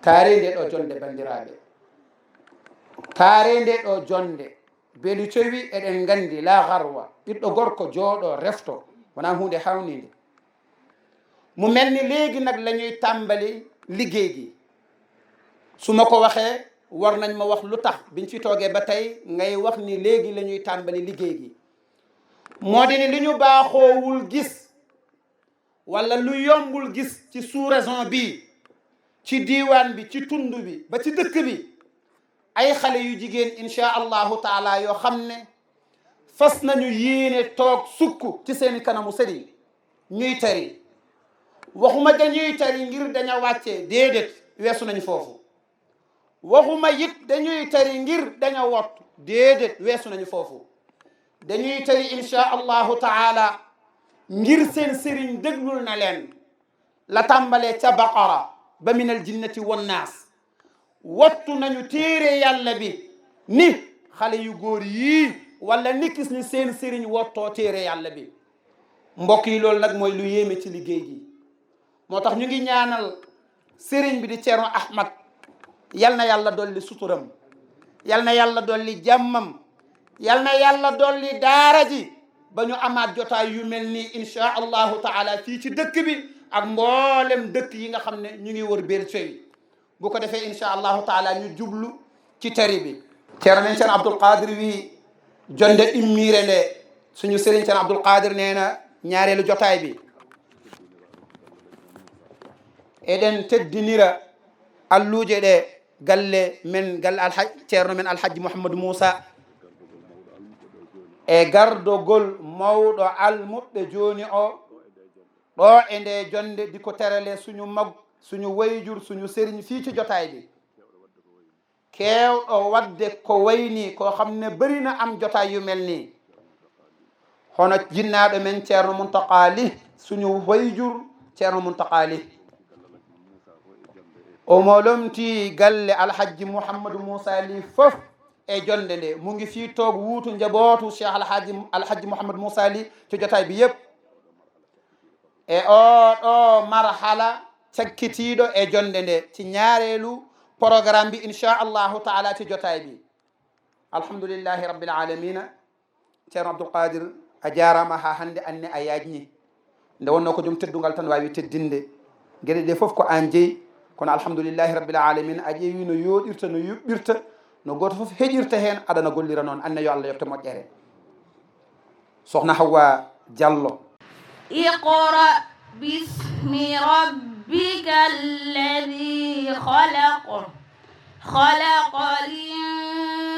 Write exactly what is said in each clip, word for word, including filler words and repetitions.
Taaree nde ɗo jonnde, banndiraaɓe. Taaree nde ɗo jonnde. Beeli cowi, eɗen nganndi, la garwa, ɓiɗɗo gorko jooɗo refto, wonaa huunde haawninde. Mu mel ni léegi nag la ñuy tàmbali liggéey gi. Su ma ko waxee, war nañ ma wax lu tax biñ fi toogee ba tey ngay wax ni léegi la ñuy tàmbali liggéey gi. Moo di ni li ñu baaxoowul gis, wala lu yombul gis ci sous-région bi, ci diiwaan bi, ci tund bi, ba ci dëkk bi, ay xale yu jigéen, incha allahu taala, yoo xam ne fas nañu yéene toog sukk ci seeni kanamu sëriñ, ñuy tari. Waxuma dañuy tari ngir daña wàcce, déedéet, weesu nañu foofu. Waxuma it dañuy tari ngir daña wottu, déedéet, weesu nañu foofu. Dañuy tari, incha allahu taala, ngir seen sëriñ déglul na leen. La tàmbalee ca Baqara ba minal jinnati wan naas. Wottu nañu téere Yàlla bi ni xale yu góor yii, wala ni gis ni seen sëriñ wottoo téere Yàlla bi. Mbokk yi, loolu nag mooy lu yéeme ci liggéey gi. Moo tax ñu ngi ñaanal sëriñ bi di Ceerno Ahmad, yal na Yàlla dolli suturam, yal na Yàlla dolli jàmmam, yal na Yàlla dolli daara ji, ba ñu amaat jotaay yu mel nii, incha allahu taala, fii ci dëkk bi ak mboolem dëkk yi nga xam ne ñu ngi wër Beeli Cowi. Bu ko defee, incha allahu taala, ñu jublu ci tari bi. Ceerno men Ceerno Abdul Qadir wi, jonnde ɗimmiire nde, suñu sëriñ Ceerno Abdul Qadir nee na ñaareelu jotaay bi. Eɗen teddinira alluuje ɗe galle men, galle Alhaj-, Ceerno men Alhajji Mouhamadou Moussa, e gardogol mawɗo almuɓɓe jooni o ɗo e nde jonnde, di ko terale suñu mag, suñu wayjur, suñu sëriñ fii ci jotaay bi. Keewɗo waɗde ko wayi nii, koo xam ne bari na am jotaay yu mel nii. Hono jinnaaɗo men Ceerno Muntaqa Ly, suñu wayjur Ceerno Muntaqa Ly. Omo lomtii galle Alhajji Mouhamadou Moussa Ly fof e jonnde nde. Mu ngi fii toog wuutu njabootu Cheikh Alhajji, Alhajji Mouhamadou Moussa Ly ci jotaay bi yépp. E oo ɗoo marhala cakkitiiɗo e jonnde nde, ci ñaareelu programme bi, incha allahu taala, ci jotaay bi. Alhamdulillahi rabbil alamina. Ceerno Abdul Qadir, a jaaraama haa hannde, anne a yaajni. Nde wonnoo ko joom teddungal tan waawi teddinde. Geɗe ɗe fof ko aan jeyi, kono alhamdulillahi rabbil alamina, a ƴeewi no yooɗirta, no yuɓɓirta, no gooto fof heƴirta heen, aɗana gollira noon. Anne yo Allah yoɓte moƴƴere. Sokhna Hawa Diallo. اقرأ باسم ربك الذي خلق. خلق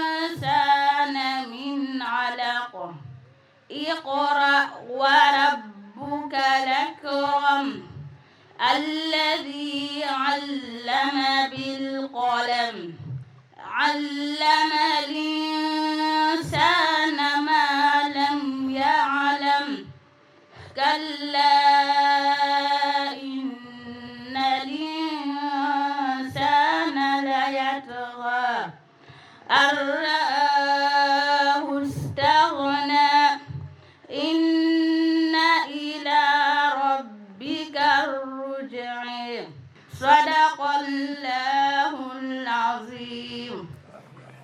الإنسان من علق. اقرأ وربك الأكرم. الذي علم بالقلم. علم الإنسان ما لم يعلم. كلا إن الإنسان ليطغى. أن رآه استغنى. إن إلى ربك الرجع. صدق الله العظيم.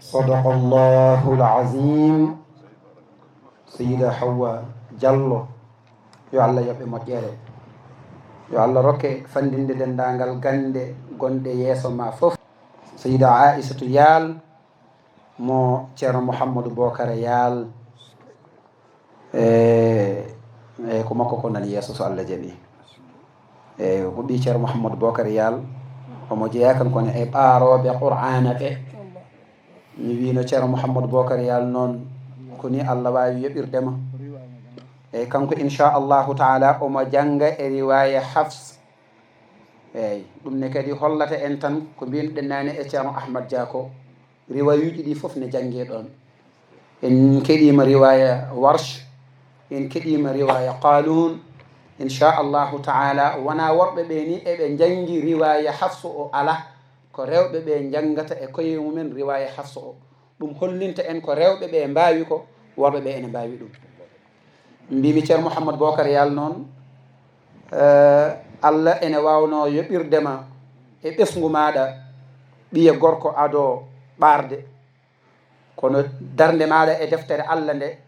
Sadaqallahul Azim. Seyda Hawa Diallo, yo Allah yoɓe moƴƴere. Yo Allah rokke fanndinde denndaangal gannde gonɗe yeeso ma fof. Seyda Aissatou Yaal, mo Ceerno Mouhamadou Bokar Yaal, e, e ko makko ko nani yeeso, so Allah jaɓi. E, ko ɓii Ceerno Mouhamadou Bokar Yaal, omo jeyaa kanko ne e ɓaarooɓe Qur'aana ɓe. Mi wiino Ceerno Mouhamadou Bokar Yaal noon, ko ni Allah waawi yoɓirde ma. E, kanko, incha Allahu taala, omo jannga e riwaaya Hafs. Eey, ɗum ne kadi hollata en tan ko mbiynuɗen naane e Ceerno Ahmad Dia ko, riwaayuuji ɗi fof ne janngee ɗoon. En keɗiima riwaaya Warsh, en keɗiima riwaaya Qaaluun. Incha Allahu taala, wonaa worɓe ɓe ni eɓe njanngi riwaaya Hafs o, alaa, ko rewɓe ɓe njanngata e koye mumen riwaaya Hafs o. Ɗum hollinta en ko rewɓe ɓe mbaawi ko, worɓe ɓe ene mbaawi ɗum. Mbimi Ceerno Mouhamadou Bokar Yaal noon, eh, Allah ene waawnoo yoɓirde ma e ɓesngu maaɗa, Ɓiye gorko ado ɓaarde, kono darnde maaɗa e deftere Allah nde,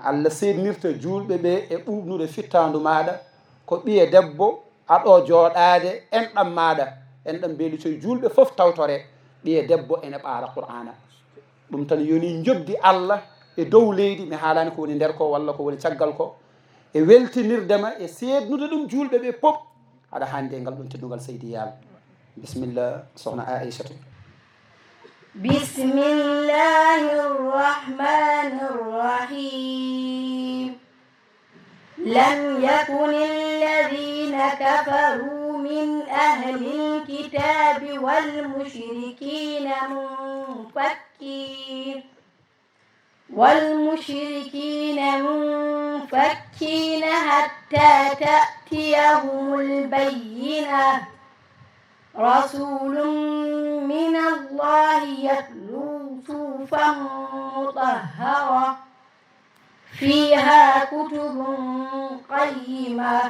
Allah seednirta juulɓe ɓe e ɓuuɓnude fittaandu maaɗa, ko ɓiye debbo aɗo jooɗaade enɗam maaɗa, enɗam mbeeli coy juulɓe fof tawtore, ɓiye debbo ene ɓaara Qur'aana. Ɗum tan yoni njoɓdi Allah e dow leydi, mi haalaani ko woni nder ko walla ko woni caggal ko, e weltinirde ma e seednude ɗum juulɓe ɓe pop, aɗa haandi e ngal ɗum teddungal Seydi Yaal. Bisimilla, sokhna Aïssatou. بسم الله الرحمن الرحيم. لم يكن الذين كفروا من أهل الكتاب والمشركين منفكين والمشركين منفكين حتى تأتيهم البينة. رسول من الله يتلو صحفا مطهرة فيها كتب قيمة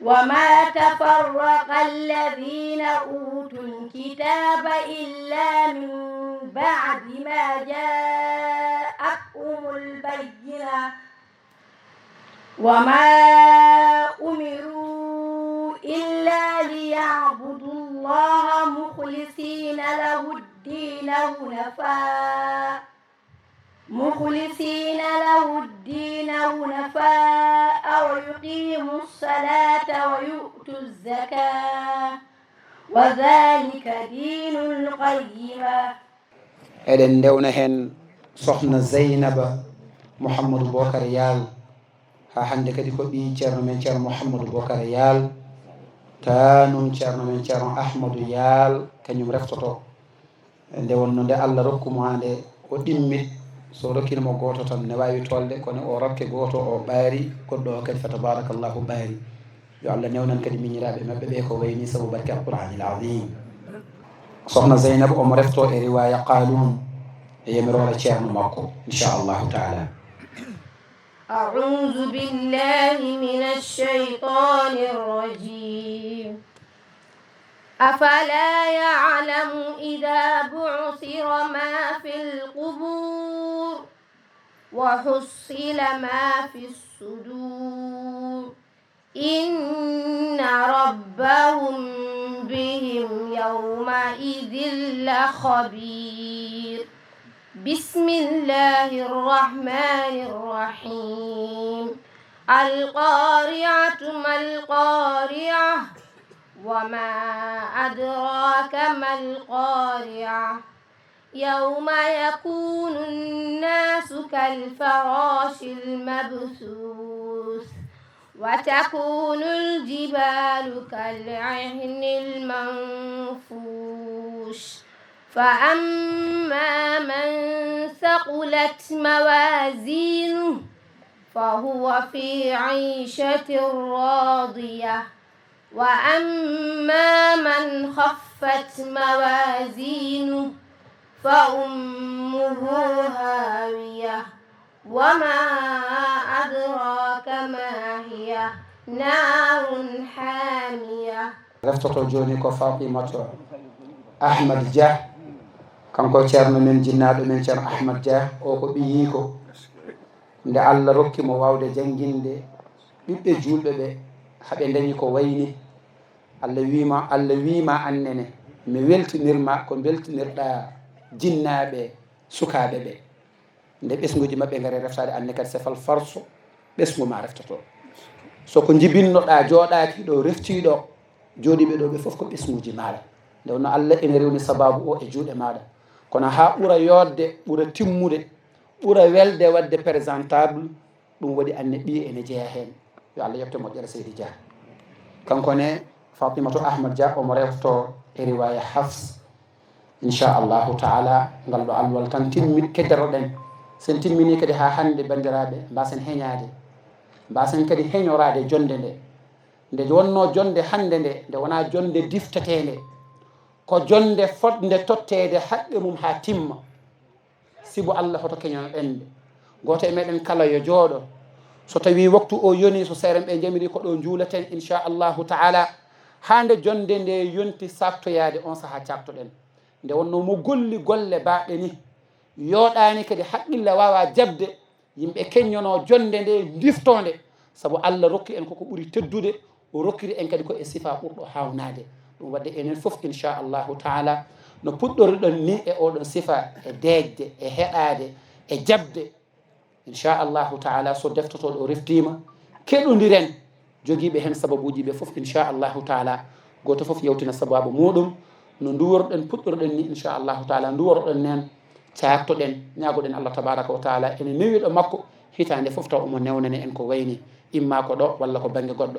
وما تفرق الذين أوتوا الكتاب إلا من بعد ما جاءتهم البينة وما أمروا إلا ليعبدوا الله مخلصين له الدين حنفاء مخلصين له الدين حنفاء ويقيموا الصلاة ويؤتوا الزكاة وذلك دين القيمة. Eɗen ndewna heen sokhna Zeynaba Mouhamadou Bocar Yaal, haa hannde kadi ko ɓii ceerno men ceerno Mouhamadou Bocar Yaal, taanum ceerno men ceerno Ahmadou Yaal, kañum reftoto. Nde wonno nde Allah rokku mo haa nde o ɗimmit, so rokkino mo gooto tan ne waawi tolde, kono o rokke gooto o ɓaari, goɗɗo o kadi fa tabarakallahu ɓaari. Yo Allah newnan kadi miñiraaɓe maɓɓe ɓe ko wayni sabu barke Alqur'aanil Aziim. Sokhna Zeynab omo refto e riwaaya Qaaluun e yamiroore ceerno makko, inchallahu taala. أعوذ بالله من الشيطان الرجيم. أفلا يعلم إذا بعثر ما في القبور وحصل ما في الصدور إن ربهم بهم يومئذ لخبير. بسم الله الرحمن الرحيم. القارعة ما القارعة وما أدراك ما القارعة يوم يكون الناس كالفراش المبثوث وتكون الجبال كالعهن المنفوش فأما من ثقلت موازينه فهو في عيشة راضية وأما من خفت موازينه فأمه هاوية وما أدراك ما هي نار حامية. Reftoto jooni ko Fatimata Ahmad Dia, kanko ceerno men jinnaaɗo men ceerno Ahmad Dia, o ko ɓiyiiko. Nde Allah rokki mo waawde jannginde ɓiɓɓe juulɓe ɓe, haa ɓe ndañi ko wayni, Allah wiima, Allah wiima annene, mi weltinirma ko mbeltinirɗa jinnaaɓe sukaaɓe ɓe. Nde ɓesnguuji maɓɓe ngari reftaade, anne kadi sefal farso ɓesngu ma reftoto. So ko njibinnoɗa jooɗaaki ɗo reftiiɗo, jooɗiiɓe ɗo ɓe fof ko ɓesnguuji maaɗa. Nde wonno Allah ene rewni sabaabu o e juuɗe maaɗa. Kono haa ɓura yooɗde, ɓura timmude, ɓura welde waɗde présentable, ɗum waɗi anne ɓiye ene jeya heen. Yo Allah yoɓte moƴƴere Seydi Dia. Kanko ne Fatimatu Ahmad Dia omo refto e riwaya Hafs. Inchallahu taala ngal ɗo alluwal tan timmi keddotoɗen. Sen timmini kadi haa hannde banndiraaɓe, mbasen heñaade, mbasen kadi heñoraade jonnde nde. Nde wonno jonnde hannde nde, nde wonaa jonnde difteteende, ko jonnde fotnde totteede haqqe mum haa timma. Sibu Allah hoto keñonoɗen nde. Gooto e meɗen kala yo jooɗo. So tawi waktu o yoni, so seeren ɓe jamiri, ko ɗo njuuleten inchallahu taala. Haa nde jonnde nde yonti saaktoyaade, on sahaa caaktoɗen. Nde wonnoo mo golli golle baaɗe ni, yooɗaani kadi haqqille waawa jaɓde, yimɓe keññonoo jonnde nde, ndiftonde, sabu Allah rokki en koko ɓuri teddude, o rokkiri en kadi ko e sifa ɓurɗo haawnaade. Ɗum waɗde enen fof, inchallahu taala, no puɗɗoriɗon ni e oɗon sifa, e deeƴde, e heɗaade, e jaɓde, inchallahu taala, so deftotoɗo o reftiima, keɗondiren jogiiɓe heen sababuuji ɓe fof, inchallahu taala, gooto fof yewtina sababu muɗum. No nduworoɗen, puɗɗoroɗen ni, inchallahu taala, nduworoɗen neen, caaktoɗen, ñaagoɗen Allah tabaraka wa taala ene newiɗo makko, hitaande fof taw omo newnani en ko wayni, imma ko ɗo walla ko bannge goɗɗo.